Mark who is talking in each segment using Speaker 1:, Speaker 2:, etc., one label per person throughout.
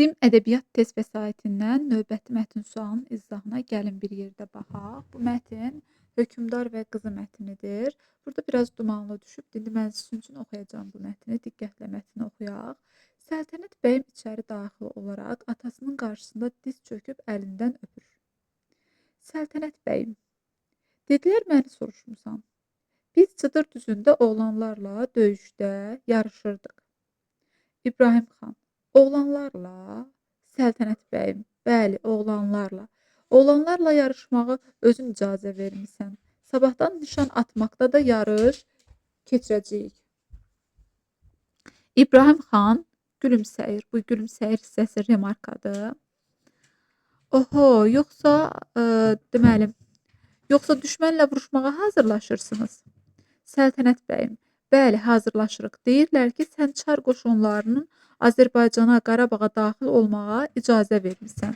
Speaker 1: Dim ədəbiyyat test vəsaitindən növbəti mətn sualının izahına gəlin bir yerdə baxaq. Bu mətn Hökmdar və Qızı mətnidir. Burada biraz dumanlı düşüb. İndi mən sizin üçün oxuyacağam bu mətni. Diqqətlə mətni oxuyaq. Səltənət bəyim içəri daxil olaraq atasının qarşısında diz çöküb əlindən öpür. Səltənət bəyim, dedilər məni soruşmusan. Biz Cıdır düzündə oğlanlarla döyüşdə yarışırdıq. İbrahim xan, oğlanlarla? Səltənət bəyim, bəli, oğlanlarla. Oğlanlarla yarışmağı özün icazə vermisən. Sabahdan nişan atmaqda da yarış keçirəcəyik. İbrahim xan gülümsəyir. Bu gülümsəyir hissəsi remarkadır. Oho, yoxsa deməli, yoxsa düşmənlə vuruşmağa hazırlaşırsınız? Səltənət bəyim, bəli, hazırlaşırıq. Deyirlər ki, sən çar qoşunlarının Azərbaycana, Qarabağa daxil olmağa icazə vermisən.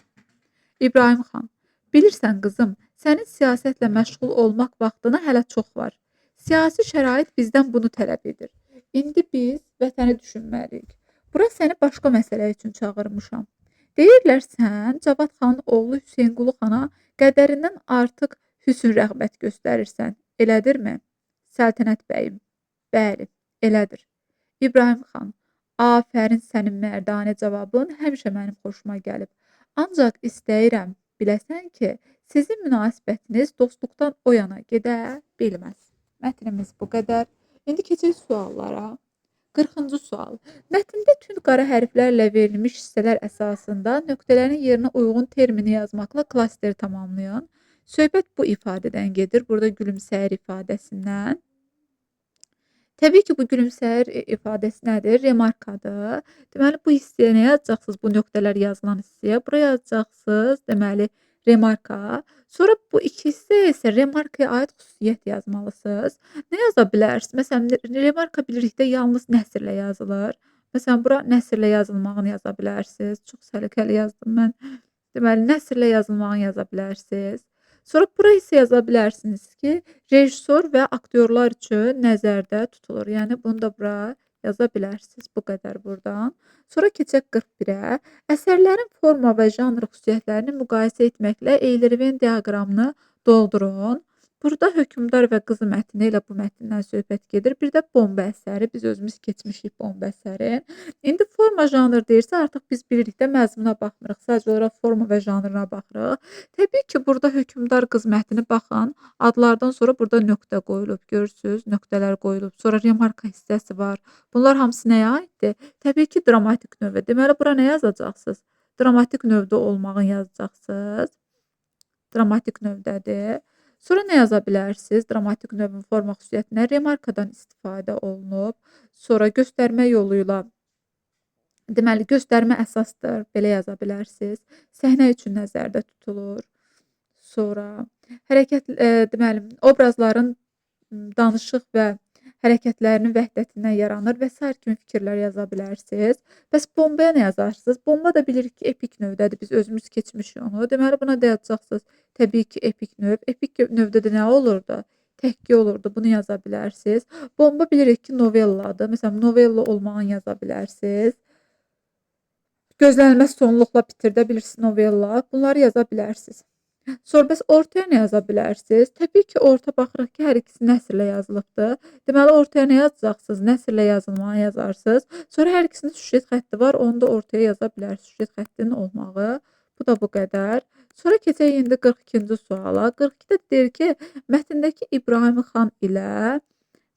Speaker 1: İbrahim xan, bilirsən qızım, sənin siyasətlə məşğul olmaq vaxtına hələ çox var. Siyasi şərait bizdən bunu tələb edir. İndi biz vətəni düşünməliyik. Bura səni başqa məsələ üçün çağırmışam. Deyirlər sən Cavad xanın oğlu Hüseynqulu xana qədərindən artıq hüsn rəğbət göstərirsən. Elədirmi? Səltənət bəyim, bəli, elədir. İbrahim xan, afərin, sənin mərdanə cavabın həmişə mənim xoşuma gəlib. Ancaq istəyirəm biləsən ki, sizin münasibətiniz dostluqdan o yana gedə bilməz. Mətnimiz bu qədər. İndi keçək suallara. 40-cı sual. Mətndə tünd qara hərflərlə verilmiş hissələr əsasında nöqtələrin yerinə uyğun termini yazmaqla klasteri tamamlayın. Söhbət bu ifadədən gedir. Burada gülümsəyir ifadəsindən. Təbii ki, bu gülümsəyir ifadəsi nədir? Remarkadır. Deməli, bu hissəyə nə yazacaqsınız? Bu nöqtələr yazılan hissəyə. Bura yazacaqsınız, deməli, remarka. Sonra bu iki hissəyə isə remarkaya aid xüsusiyyət yazmalısınız. Nə yaza bilərsiniz? Məsələn, remarka bilirik də yalnız nəsrlə yazılır. Məsələn, bura nəsrlə yazılmağını yaza bilərsiniz. Çox səliqəli yazdım mən. Deməli, nəsrlə yazılmağını yaza bilərsiniz. Sonra bura isə yaza bilərsiniz ki, rejissor və aktyorlar üçün nəzərdə tutulur. Yəni, bunu da bura yaza bilərsiniz. Bu qədər buradan. Sonra keçək 41-ə. Əsərlərin forma və janr xüsusiyyətlərini müqayisə etməklə Eyler-Venn diaqramını doldurun. Burada Hökmdar və Qızı mətni ilə bu mətndən söhbət gedir. Bir də Bomba əsəri. Biz özümüz keçmişik Bomba əsəri. İndi forma janr deyirsə, artıq biz bilirik də məzmuna baxmırıq. Sadəcə olaraq forma və janrına baxırıq. Təbii ki, burada Hökmdar Qız mətni baxın. Adlardan sonra burada nöqtə qoyulub. Görürsünüz, nöqtələr qoyulub. Sonra remarka hissəsi var. Bunlar hamısı nəyə aiddir? Təbii ki, dramatik növə. Deməli, bura nə yazacaqsınız? Dramatik növdə olmağını yazacaqsınız. Dramatik növdədir. Sonra nə yaza bilərsiniz? Dramatik növün forma xüsusiyyətinə remarkadan istifadə olunub. Sonra göstərmə yolu ilə, deməli, göstərmə əsasdır. Belə yaza bilərsiniz. Səhnə üçün nəzərdə tutulur. Sonra hərəkət, deməli, obrazların danışıq və hərəkətlərinin vəhdətindən yaranır və sair kimi fikirlər yaza bilərsiniz. Bəs bombaya nə yazarsınız? Bomba da bilirik ki, epik növdədir. Biz özümüz keçmişik onu. Deməli, buna da yazacaqsınız. Təbii ki, epik növ. Epik növdə də nə olurdu? Təhqi olurdu. Bunu yaza bilərsiniz. Bomba bilirik ki, novelladır. Məsələn, novella olmağını yaza bilərsiniz. Gözlənilməz sonluqla bitirdə bilirsiniz novella. Bunları yaza bilərsiniz. Sonra bəs ortaya nə yaza bilərsiniz? Təbii ki, orta baxırıq ki, hər ikisi nəsrlə yazılıbdır. Deməli, ortaya nə yazacaqsınız? Nəsrlə yazılmağı yazarsınız. Sonra hər ikisinin süjet xətti var, onu da ortaya yaza bilərsiniz. Süjet xəttinin olmağı. Bu da bu qədər. Sonra keçək indi 42-ci suala. 42-də deyir ki, mətndəki İbrahim xan ilə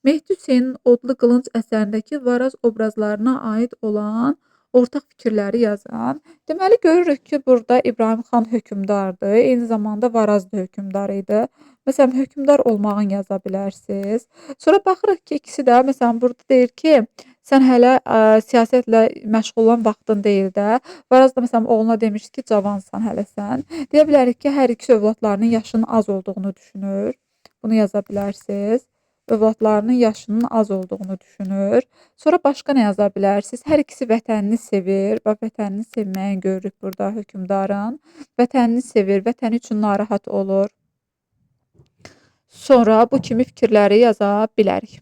Speaker 1: Mehdi Hüseynin Odlu Qılınc əsərindəki Varaz obrazlarına aid olan ortaq fikirləri yazan. Deməli, görürük ki, burada İbrahim xan hökmdardır. Eyni zamanda Varaz da hökmdar idi. Məsələn, hökmdar olmağını yaza bilərsiniz. Sonra baxırıq ki, ikisi də, məsələn, burada deyir ki, sən hələ siyasətlə məşğul olan vaxtın deyil də. Varaz da, məsələn, oğluna demişdi ki, cavansan hələ sən. Deyə bilərik ki, hər ikisi övladlarının yaşının az olduğunu düşünür. Bunu yaza bilərsiniz. Övladlarının yaşının az olduğunu düşünür. Sonra başqa nə yaza bilərsiniz? Hər ikisi vətənini sevir. Bax, vətənini sevməyi görürük burada hökmdarın. Vətənini sevir, vətəni üçün narahat olur. Sonra bu kimi fikirləri yaza bilərik.